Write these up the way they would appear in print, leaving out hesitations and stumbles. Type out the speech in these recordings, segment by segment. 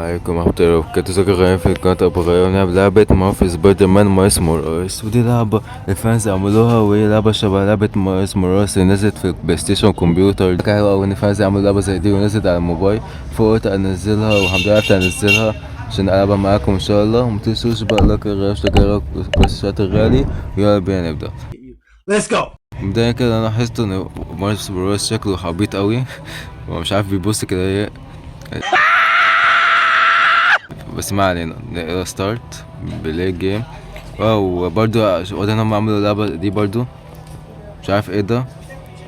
عليكم ورحمة الله وبركاته. ازيكم يا في قناة ابو غير. نلعب لعبة مارفل سبايدر مان مايلز موراليس، ودي لعبة ال fans عملوها، وهي لعبة شبه لعبة مايلز موراليس اللي نزلت في البلاي ستيشن كمبيوتر. حلوة أوي إن ال fans عملوا لعبة زي دي ونزلت على الموبايل، فقلت أنزلها والحمد لله عرفت أنزلها عشان ألعبها معاكم إن شاء الله. ومتنسوش بقى like واشتراك والشات الغالي، ويلا بينا نبدأ. Let's go. مبدئيا كده انا لاحظت ان مايلز موراليس شكله عبيط قوي ومش عارف بيبص كده ايه، بس ما علينا. نقرا start play game. wow، برضو واضح ان هم عملوا اللعبة دي برضو، مش عارف ايه ده،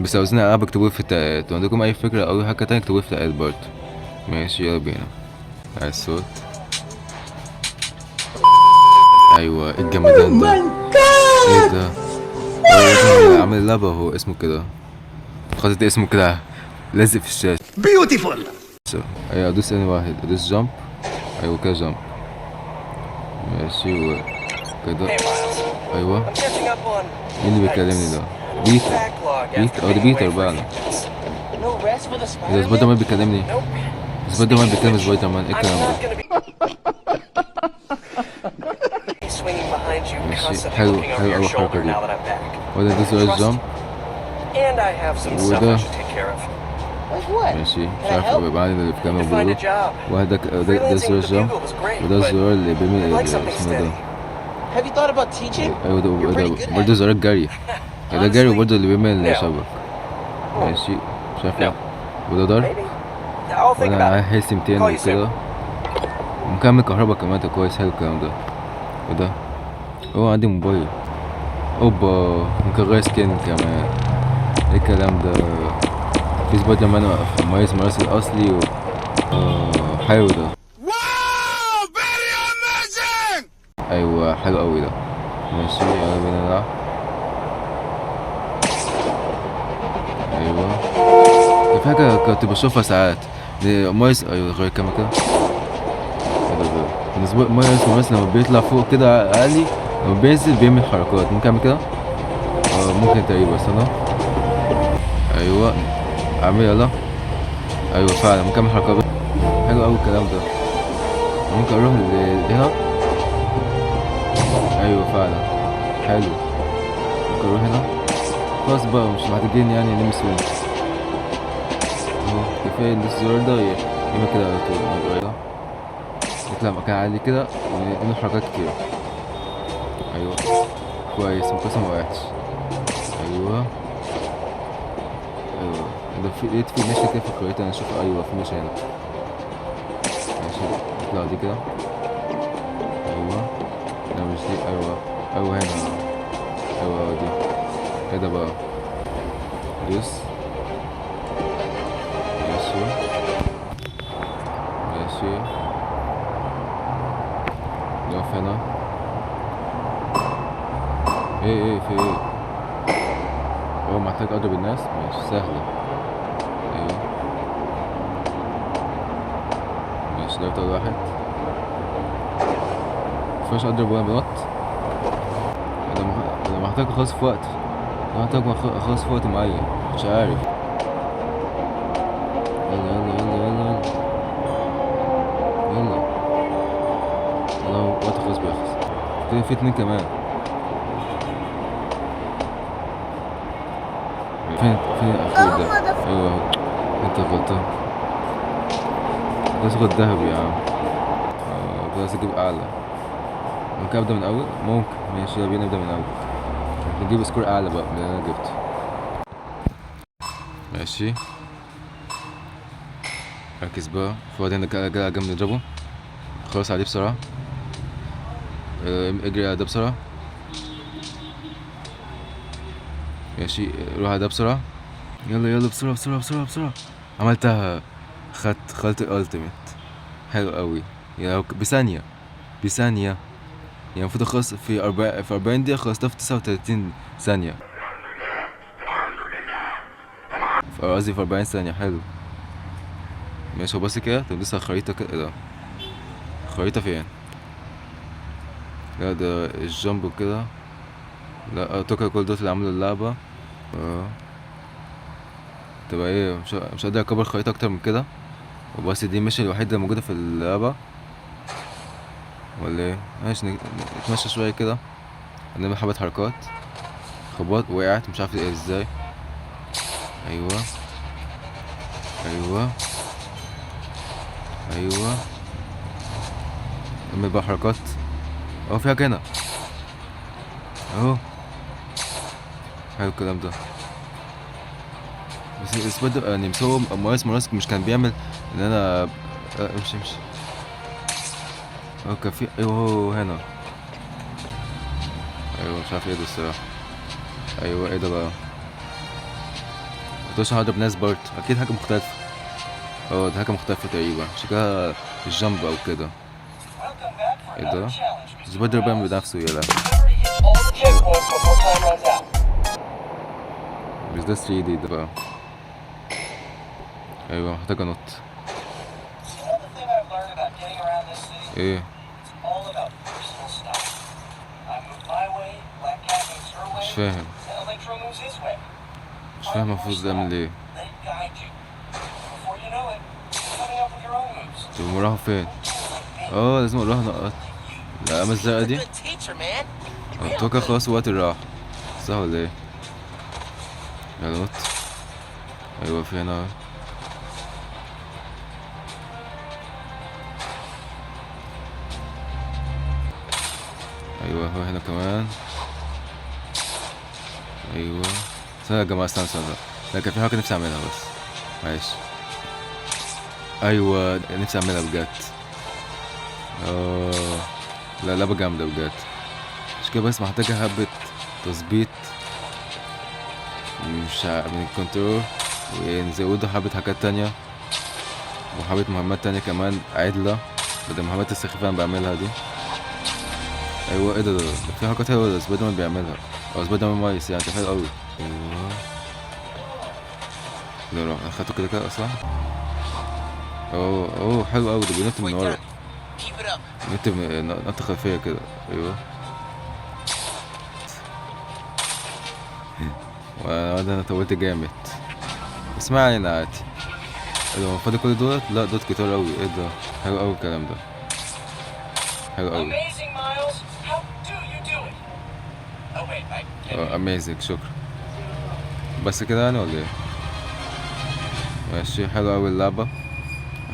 بس عاوزين العاب اكتبوه في التعليقات. لو عندكم اي فكرة او اي حاجة تانية اكتبوه في التعليقات برضو. ماشي يلا بينا على الصوت. ايوه ايه الجمدان ده؟ ايه ده؟ هو عامل اللعبة، هو اسمه كده، خاطط اسمه كده لازق في الشاشة. Beautiful. ايوه ادوس اني واحد، ادوس jump. ايوه كده jump، ماشي وكده. ايوه مين اللي بيكلمني ده؟ بيتر. بيتر، اه ده بيتر بقى. انا ايه ده؟ سبايدر مان بيكلمني؟ سبايدر مان بيكلم سبايدر مان؟ ايه الكلام ده؟ ماشي حلو، حلو اوي الحركة دي. وده ده زرار jump وده ماشي، مش عارف يبقى عندي اللي بيكلمه بيقولوا. وده ده زرار jump، وده الزرار اللي بيعمل اسمه ده. Have you thought about teaching? ايوه ده برضه زرار الجري، ده جري، وبرضه اللي بيعمل شبك. ماشي مش عارف ايه، وده ضرب، وانا health 200 وكده، ومكمل كهربا كمان. ده كويس، حلو الكلام ده. وده هو عندي موبايل. اوبا، ممكن اغير skin كمان. ايه الكلام ده؟ في سبايدر مان في مايلز موراليس الاصلي و... حلو ده. Wow, very amazing. ايوه حلو قوي ده. ماشي يلا بينا نلعب. ايوه في حاجة كنت بشوفها ساعات مايلز، ايوه غير كام كده. إيه ده؟ بالنسبة مايلز موراليس لما بيطلع فوق كده عالي، لما بينزل بيعمل حركات. ممكن اعمل كده؟ ممكن تقريبا. استنى، ايوه اعمل، يلا. ايوه فعلا ممكن اعمل حركات. حلو قوي الكلام ده. ممكن اروح لهنا. ايوه فعلا حلو، ممكن اروح هنا. خلاص بقى مش محتاجين يعني نلمس هنا، اهو كفايه ندوس الزرار ده يعمل كده على طول. نبقى نطلع مكان عالي كده ونعمل حركات كتير. ايوه كويس، مكسر ما وقعتش. ايوه ايوه ده في لقيت في mission كده في الخريطة، انا اشوف. ايوه في mission هنا. ماشي نطلع دي كده. ايوه لا مش دي. ايوه ايوه هنا. ايوه دي. ايه ده بقى؟ دوس. ماشي ماشي نقف هنا. ايه ايه في ايه؟ هو محتاج اضرب الناس؟ ماشي سهلة. ايوه ماشي ضربت اول واحد. مينفعش اضرب وانا بنط. انا محتاج اخلص في وقت، انا محتاج اخلص في وقت معين، مش عارف. يلا يلا يلا يلا يلا يلا، انا وقت خلاص بيخلص. كده في 2 كمان. فين الاخير ده؟ ايوه اهو، انت غلطان. ده صوت ذهبي يا عم. بس اجيب اعلى. ممكن ابدا من اول؟ ممكن. ماشي يلا بينا نبدا من اول، نجيب score اعلى بقى من اللي انا جبته. ماشي ركز بقى. في واحد هنا جاي جنب نضربه، خلص عليه بسرعة. اجري على ده بسرعة. ماشي روح على ده بسرعة. يلا يلا بسرعة بسرعة بسرعة بسرعة. عملتها، خدت ال ultimate. حلو قوي. يا بثانية، بثانية يعني المفروض اخلص في 40 دقيقة، خلصتها في 39 ثانية. قصدي في 40 ثانية. حلو ماشي. هو بس كده. طب لسه الخريطة كده. ايه ده؟ الخريطة فين؟ لا ده ال jump وكده. لا، اتوقع كل دول اللي عملوا اللعبة. تبقى ايه؟ مش قادر اكبر الخريطة اكتر من كده. وبس دي ال mission الوحيدة اللي موجودة في اللعبة. ولا ايه؟ ماشي نتمشى شوية كده، نعمل حبة حركات. خبط وقعت مش عارف ايه ازاي. ايوه ايوه ايوه، اعمل بقى حركات. اهو في حاجة هنا اهو، حلو الكلام ده. بس سبايدر يعني، بس هو مايلز موراليس مش كان بيعمل ان انا امشي امشي. كان في، ايوه هو هنا. ايوه مش عارف ايه ده الصراحة. ايوه ايه ده بقى؟ مقدرش هضرب ناس برضه، اكيد حاجة مختلفة. ده حاجة مختلفة تقريبا، شكلها ال jump او كده. ايه ده؟ سبايدر بيعمل بنفسه، يلا. مش ده 3D ده بقى. ايوه محتاج انط. ايه؟ مش فاهم، مش فاهم المفروض اعمل ايه. طب هم راحوا فين؟ لازم اروح انقط العلامة الزرقاء دي. اتوقع خلاص وقت الراحة، صح ولا ايه؟ يلا نط. ايوه في هنا. ايوه هو هنا كمان. ايوه استنى يا جماعة، استنى استنى، لا كان في حاجة نفسي اعملها بس معلش. ايوه نفسي اعملها بجد. لا لعبة جامدة بجد، مش كده بس محتاجة حبة تظبيط مش من الكنترول، ونزوده حبة حاجات تانية وحبة مهمات تانية كمان عدلة بدل المهمات السخيفة اللي أنا بعملها دي. أيوة إيه ده؟ ده في حاجات حلوة ده سبايدر مان بيعملها، أو سبايدر مان مايس يعني، ده حلو أوي. أيوة لا لا أخدته كده كده أصلا. أوه حلو أوي ده، بينط من ورا، بينط نط خلفية كده. أيوة وأنا أنا طولت جامد بس ما علينا عادي. إيه ده، هو فاضي كل دولت؟ لا دولت كتير أوي. إيه ده حلو أوي الكلام ده، حلو أوي. اميزنج، شكرا. بس كده يعني ولا ايه؟ ماشي حلو أوي اللعبة،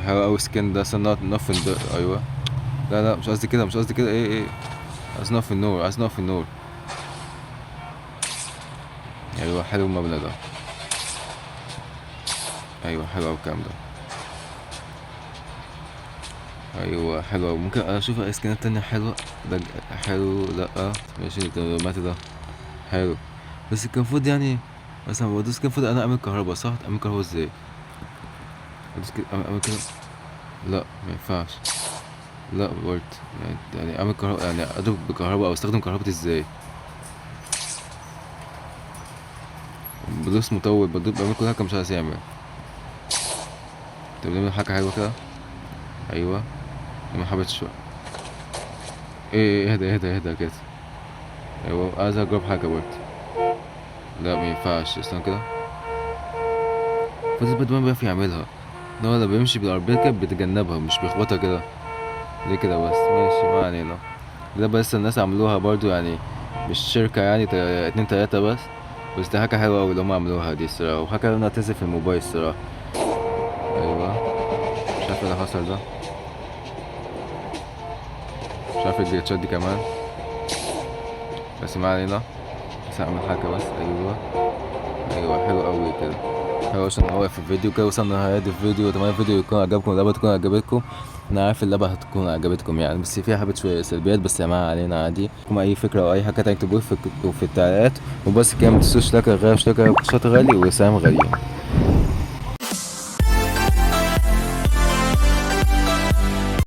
حلو أوي سكين ده. استنى نقف في الضوء. أيوة لا لا مش قصدي كده، مش قصدي كده. إيه إيه، عايز نقف في النور، عايز نقف في النور. أيوة حلو المبنى ده. أيوة حلو أوي الكلام ده. أيوة حلو أوي. ممكن أشوف أي سكنات تانية حلوة. ده حلو. لأ ماشي ده مات ده حلو. بس كان المفروض يعني مثلا بدوس، كان المفروض أنا أعمل كهرباء صح؟ أعمل كهرباء إزاي؟ أدوس كده، أعمل كده؟ لأ ما ينفعش. لأ برضه يعني أعمل كهرباء، يعني أضرب بكهرباء أو أستخدم كهرباء إزاي؟ بدوس مطول، بدوس بعمل كل حاجة مش عايز يعمل. طب نعمل حاجة حلوة كده. أيوة ما حبيتش شوية. إيه، إيه، اهدى، اهدى، اهدى كده. أيوة عايز أجرب حاجة برضه. لا ما ينفعش، استنى كده. فاز باتمان بيعرف يعملها، إن هو لما بيمشي بالعربية كده بيتجنبها مش بيخبطها كده. ليه كده بس؟ ماشي ما علينا. ده بس الناس عملوها برضو يعني، مش شركة يعني، 2 3 بس. بس دي حاجة حلوة أوي اللي هم عملوها دي الصراحة، وحاجة إنها تنزل في الموبايل الصراحة. أيوة مش عارف إيه اللي حصل ده، مش عارف الجلitchات دي كمان، بس ما علينا. بس هعمل حاجة بس. أيوة أيوة حلو أوي كده، حلو عشان هو في الفيديو كده. وصلنا لنهاية الفيديو، أتمنى الفيديو يكون عجبكم، اللعبة تكون عجبتكم. أنا عارف اللعبة هتكون عجبتكم يعني، بس فيها حبة شوية سلبيات، بس ما علينا عادي. لكم أي فكرة أو أي حاجة تانية اكتبوها في التعليقات. وبس كده، ما تنسوش لايك، غير اشتراك، شاطر غالي، وسلام غالي.